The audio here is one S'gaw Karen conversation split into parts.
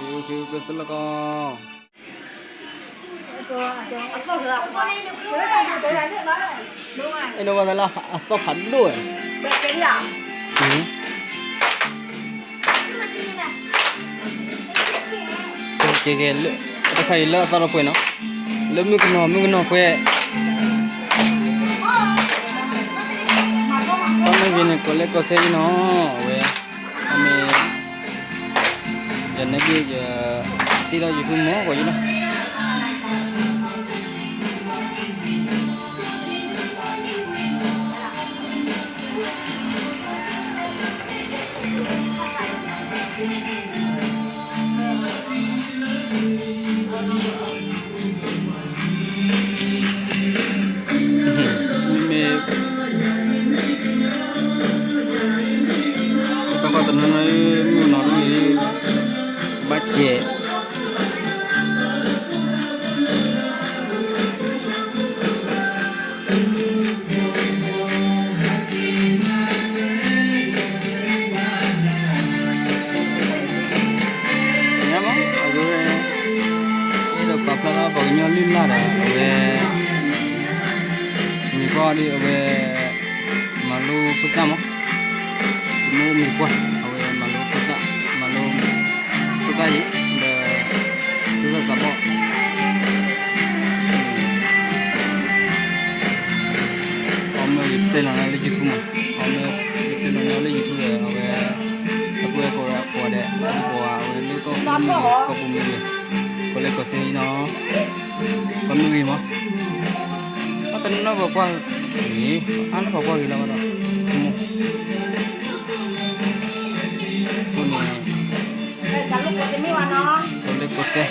အိၣ်ဆူၣ်အိၣ်ချ့စ့ၢ်ကီးလီၤ. အဲၣ်ဒိးဝဲသးလၢအသီၣ်ဖးဒိၣ်ဝဲ, ကဲကဲလၢ တခါအံၤလၢအသီၣ်တပှဲၤနီၤ, လၢမုၣ်ကနီၤမုၣ်ကနီၤပှဲၤ, အမ့ၢ်ဂ့ၤန့ၣ် ကိးလၢကိးဆဲအံၤနီၤ, အဝဲ အမ့ၢ် ယနဲၣ်ဘ့ၣ်ယ တ့ထီၣ် YouTube မ့ၢ်ဂ့ၤယလီၤ. မ့ၢ် တၢ်ကီတနီၤနီၤ မုၢ်နီၤဒိၣ်အံၤ ဘၣ်စဲး ညါမး အဝဲ အဲၣ်ဒိးပာ်ဖျါထီၣ်ပှၤကညီလုၢ်လၢ်ဒီး အဝဲ မ့ၢ်ကွၢ်ဒီးအဝဲ မၤလိဖိသၣ်မး, မ့ၢ်ကွၢ် အဝဲမၤလိဖိသၣ်, မၤလိဖိသၣ်အံၤ ဒီး သုသၣ်သးဘီၣ် အီၤမ့ၢ်ယတဲလီၤလၢ YouTube မး, အီၤမ့ၢ်ယတဲလီၤလၢ YouTube ဒီး အဝဲ အပှဲၤကိးဝဲအကိးဂၤဒဲး အဝဲလၢကီၢ်ပူၤမ့ၢ်ဂ့ၤ ကီၢ်ပူၤမ့ၢ်ဂ့ၤ ကိးလၢကိးဆဲအံၤနီၤ, ပှၤမ့ၢ်ဂ့ၤမး, အတနီၤပှၤကွၢ်ဂ့ၤ, အါန့ၢ်ပှၤကွၢ်ဂ့ၤလီၤဘၣ်ဒီး, မ့ၢ် အဃိန့ၣ် ကိးလၢကိးဆဲ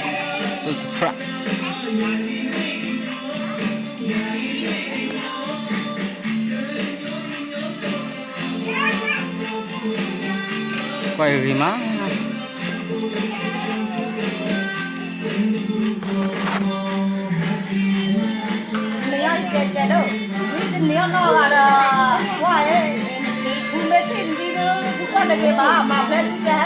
subscribe ကွၢ်ဂ့ၤမး, န့ၢ်အီၤတကဲးကဲးဒီး, ဝံတန့ၢ်အီၤနီတဂၤဒီး, ဝဲ, ဝံမ့ၢ်ထံၣ်နဒံဒုး ဝံကွၢ်တဂ့ၤဘၣ် မၤဖျဲးဒုးကဲး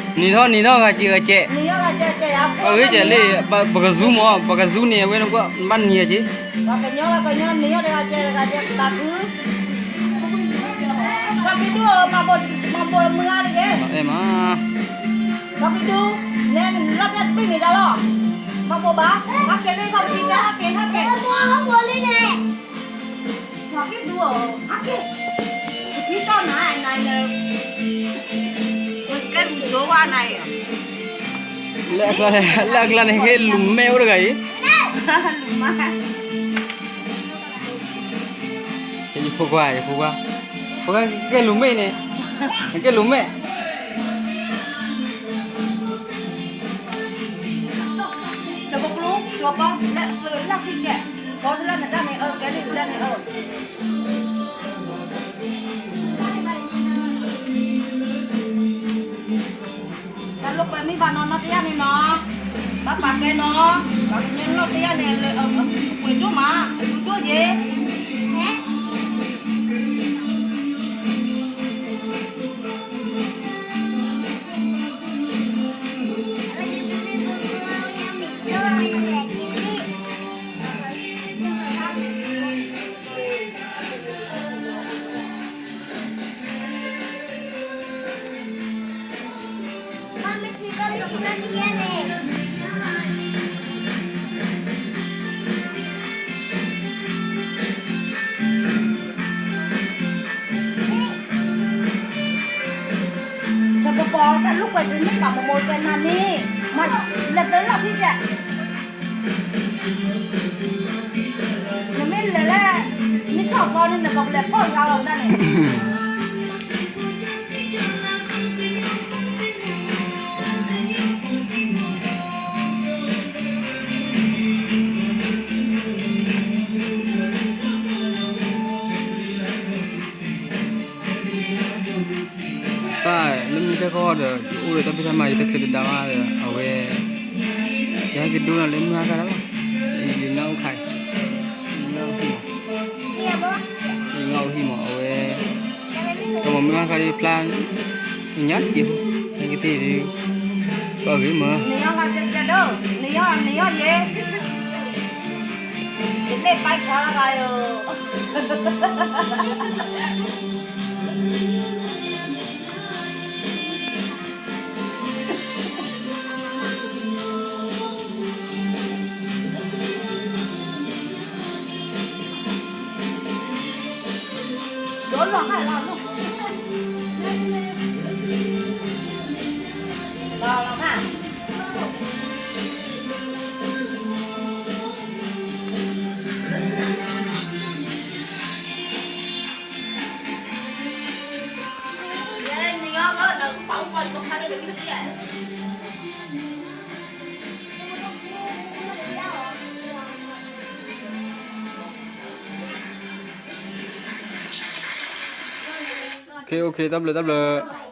နံၤထီၣ်နံၤထီၣ်ဂၤစံးဂၤစဲး, အဂ့ၢ်စဲးလံ, ပကဇူမး ပကဇူန့ၣ် အဝဲနကွၢ်ဘၣ်နံၤဂၤစံး, ပှၤကညီလၢကညီန့ၣ် တဂၤစဲးတဂၤစဲး သးခု, ပှၤကဒုဧၢ မၤဘိးမုၢ်ဂၤတဂ့ၤ, အဲၣ်မး, ပှၤကဒု, နဲနလီၤပျၢ်တပ့ၢ်န့ၣ်တၢ်လီၤ, မၤဘိးဘၣ်, ဟဲက့ၤလံ ခီပနံၤ ဟဲက့ၤ ဟဲက့ၤ လၢအကျါန့ၣ် လၢအကျါန့ၣ်ကဲလူၤမဲၣ်အိၣ်တဂၤအံၤ, ယဖိခွါ ယဖိခွါ, ဖိခွါကဲလူၤမဲၣ်န့ၣ်, ကဲလူၤမဲၣ် ကၠီၤပကျူ ကၠီၤပီ လၢသုးလၢ်ဖံးကဲး, ကီၢ်လၢနတၢ်န့ၣ်အၢ ကဲလံနတၢ်န့ၣ်အၢ, တၢ်လိာ်ကွဲမ့ၢ်ဘၣ်နီၤ နီၢ်တယၢ်န့ၣ်နီၤ, ဘၣ်ပာ်ကဲနီၤ, ဘၣ်ကညီနီၢ်တယၢ်န့ၣ် လၢအပှ့ၤဒိၣ်မး အလူဒိၣ်ယဲ စီၤပီပီ တၢ်လိာ်ကွဲတန့ၢ်ဘၣ် မမိၢ်တဲနၤန့ၣ်, မ့ၢ်လဲၤသုးလၢ်ဖံးကဲး, နမ့ၢ်လဲၤလၢ နထီၣ်သီန့ၣ် နကဘၣ်လဲၤဖီၣ်ဂၤလီၤတၢ်န့ၣ် တၢ်လၢမုၢ်ဆ့ၣ်ခီဒီး ယအိၣ်ဒီးတၢ်ဖံးတၢ်မၤ ယတချုးတဒါဘၣ်ဒီး အဝဲ ယဟဲက့ၤဒိနၤလၢမုၢ်ဟါခါလီၤ, ယနၢ်အိၣ်ခါအံၤ, နၢ်အိၣ်ခါအံၤ ဖျါ ညါတက့ၢ်, နကသ့ၣ်ဒုး ပှၤဂ့ၤမၢ, နယီၢ်, နယီၢ်ယဲ, ယမ့ၢ်ပၢ်ဆါလီၤဂၤယိၤ OK OK တၢ်ဘျုးတၢ်ဘျုး